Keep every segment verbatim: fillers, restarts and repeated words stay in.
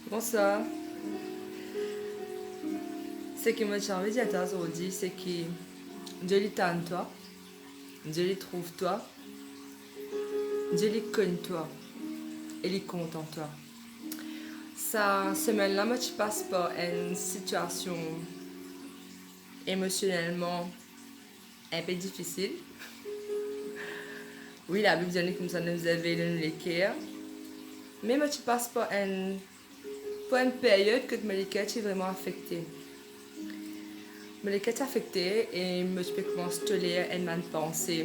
Bonswar. Seki mo ti anvi dir twa zordi, se ki Dieu li tann twa, Dieu li trouv twa, Dieu li konn twa e li kontan twa. Sa semenn la, mo ti pas par enn sitiasion emosionelman inpe difisil. Wi, Labib dir nou koumsa nou bizin veye lor nou leker. Me mo ti pas par enn, par enn peryod kot mo leker ti vreman afekte. Mo leker ti afekte e mo ti pe koumans toler enn bann panse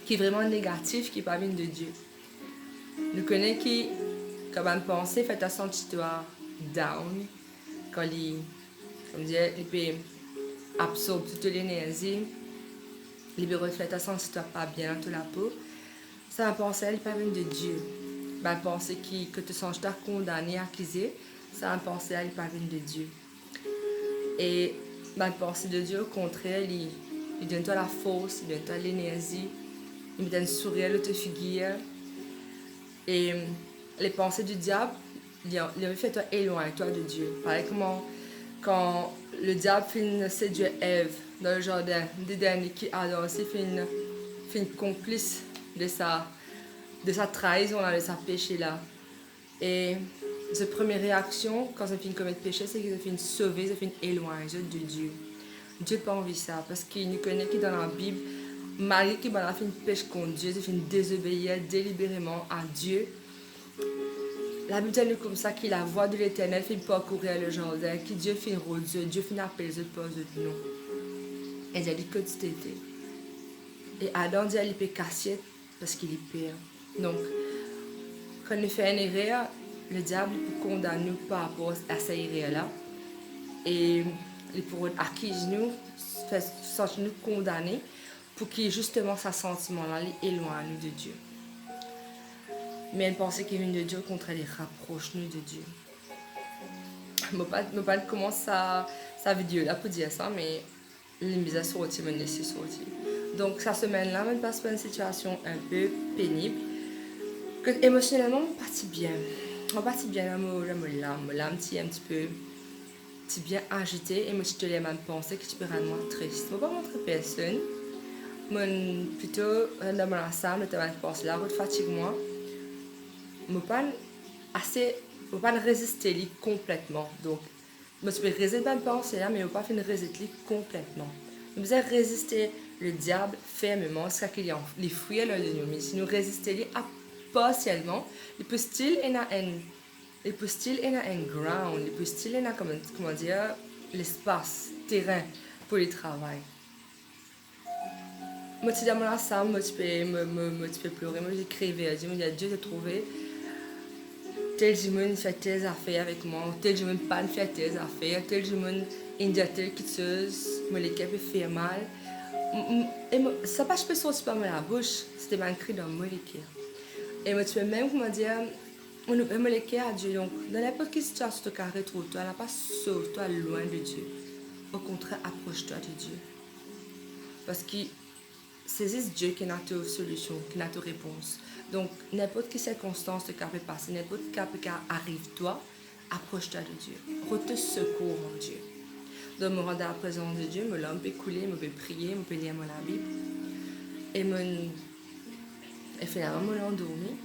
ki vreman negatif, ki pa vinn de Dieu. Nou kone ki kan bann panse fer twa santi twa down, kan li, kouma dir, li pe absorb tou to lenerzi, li pe rod fer twa santi twa pa bien dan to lapo, sa bann panse la, li pa vinn de Dieu. Bann panse ki, ki fer twa santi twa kondane, akize, sa bann panse la, li pa vinn de Dieu. E bann panse de Dieu, okontrer, li, li donn twa lafors, li donn twa lenerzi, li met enn sourir lor to figir. E le panse du diab, li, li anvi fer twa elwagn twa de Dieu. Parey kouma kan le diab finn sedwir Ev dan le zardin, de dernie ki Adam osi finn, finn konplis de sa, de sa traizon la, de sa pese la. E zot premie reaksion kan zot finn komet pese, se ki zot finn sove, zot finn elwagn zot de Dieu. Dieu pa anvi sa, parski nou kone ki dan Labib, malgre ki bannla finn pes kont Dieu, zot finn dezobeir delibereman a Dieu. Labib dir nou koumsa ki lavwa de Leternel finn parkourir le zardin, ki Dieu finn rod zot, Dieu finn apel zot par zot nom. E dir li kot zot ete. E Adam dir li pe kasiet, parski li per. Donk, kan nou fer enn erer, le diab li pou kondann nou par rapor a sa erer la, e li pou rod akiz nou, fer santi nou kondane, pou ki zisteman sa santiman la, li elwagn nou de Dieu. Me enn panse ki vinn de Dieu, okontrer, li rapros nou de Dieu. Mo pa, mo pa koumans sa, sa video la pou dir sa, me li bizin sorti, mo les li sorti. Donk, sa semenn la, mo pas par enn sitiasion inpe penib. Kot emosionelman, mo pa ti bien. Mo pa ti bien dan mo, dan mo lam. Mo lam ti enn tipe, ti bien azite e mo ti toler bann panse ki ti pe rann mwa tris. Mo pa montre personn. Mo plito res dan mo lasam, letan bann panse la rod fatig mwa. Mo pa ase, mo pa reziste li konpletman. Donk, mo ti pe rezet bann panse la, me mo pa finn rezet li konpletman. Nou bizin reziste le diab fermeman ziska ki li an, li frir lor nou. Me si nou reziste li a, parsielman, li pou still ena enn, li pou still ena enn ground, li pou still ena, kouma, kouma dir, lespas, terin pou li travay. Mo ti dan mo lasam, mo ti pe, mo, mo, mo ti pe plore, mo ti kriye ver Die, mo dir, Die, to trouve, tel dimoun inn fer tel zafer avek mwa, tel dimoun pa'nn fer tel zafer, tel dimoun inn dir tel kiksoz, mo leker pe fer mal. M, m, e mo, sa pa ti pe sorti par mo labous, se ti bann kri dan mo leker. E mo ti pe mem, kouma dir, mo ouver mo leker a Die. Donk, dan ninport ki sitiasion to kapav retrouv twa, napa sov twa lwin de Die. Okontrer, apros twa de Die. Parski se zis Die ki ena to solision, ki ena to repons. Donk, ninport ki sirkonstans to kapav pe pase, ninport ki kapav pe ariv twa, apros twa de Die. Rod to sekour an Die. Donk, mo rant dan laprezans de Die, mo larm pe koule, mo pe priye, mo pe lir mo Labib. E mo, e finalman, mo al dormi.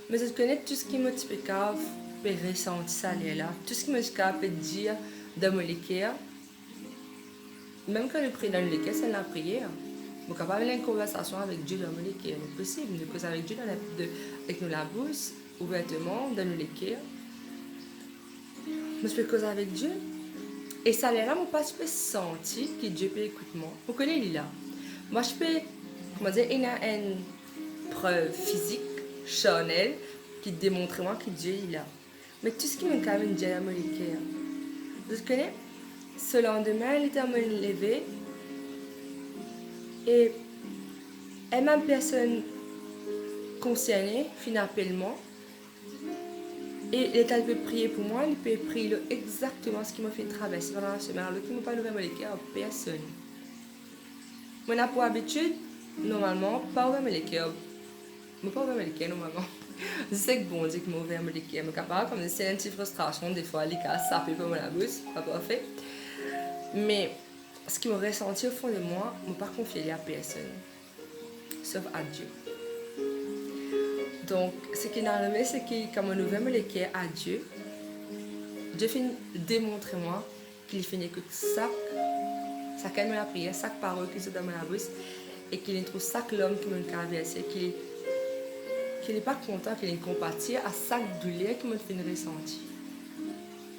Me zot kone tou seki mo ti pe kapav pe resanti sa ler la, tou seki mo ti kapav pe dir dan mo leker, mem kan nou priye dan nou leker, se enn lapriyer. Mo kapav ena enn konversasion avek Die dan mo leker, mo posib, nou koz avek Die dan la, de, ek nou labous, ouverteman, dan nou leker. Mo ti pe koz avek Die. E sa ler la, mo pa ti pe santi ki Die pe ekout mwa. Mo kone li la. Mo pa ti pe, kouma dir, ena enn prev fizik, charnel, ki demontre mwa ki Die li la. Me tou seki mo kapav dir dan mo leker. Zot kone, so landime, letan mo leve, e enn bann personn konserne finn apel mwa, e letan li pe priye pou mwa, li pe priye lor exakteman seki mo finn traverse pandan lasemenn, alor ki mo pa'nn ouver mo leker a personn. Mo ena pou abitid, normalman, pa ouver mo leker. Mo pa ouver mo leker normalman. Zis ek Bondie ki mo ouver mo leker. Mo kapav, koumsi enn ti fristrasion, defwa, li kapav sape par mo labous, pa parfe. Me seki mo resanti o fon de mwa, mo pa konfie li a personn, sof a Die. Donk, seki inn arive, seki kan mo ouver mo leker a Die, Die finn demontre mwa ki li finn ekout sak, sakenn mo lapriyer, sak parol ki sot dan mo labous, e ki li trouv sak larm ki mo kapav verse, ki li, ki li pa kontan, ki li konpatir a sak douler ki mo finn resanti.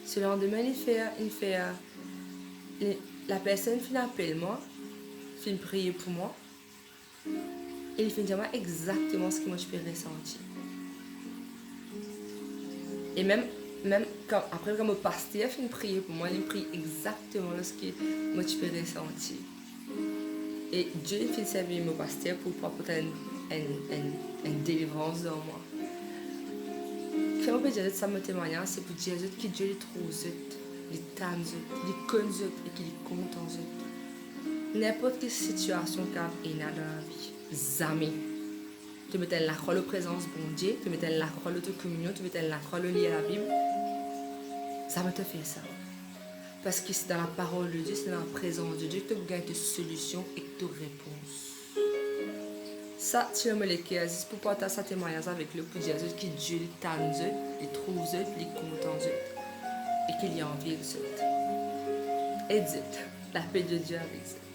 So landime, li fer, li fer, li, lapersonn finn apel mwa, finn priye pou mwa, e li finn dir mwa exakteman seki mo ti pe resanti. E mem, mem kan, apre kan mo paster finn priye pou mwa, li priye exakteman lor seki mo ti pe resanti. E Die finn servi mo paster pou, pou aport enn, enn, enn, enn delivrans dan mwa. Kifer mo pe dir zot sa mo temwagnaz, se pou dir zot ki Die li trouv zot, li tann zot, li konn zot e ki li kontan zot. Ninport ki sitiasion ki ena dan lavi, zame to met enn lakrwa lor prezans Bondie, to met enn lakrwa lor to kominion, to met enn lakrwa lor lir Labib, zame to fer sa. Parski se dan laparol de Die, se dan laprezans de Die ki to pou gagn to solision ek to repons. Sa ti lor mo leker, zis pou partaz sa temwagnaz avek zot, pou dir zot ki Die li tann zot, li trouv zot, li kontan zot, e ki li anvi zot. Ed zot, lape de Die avek zot.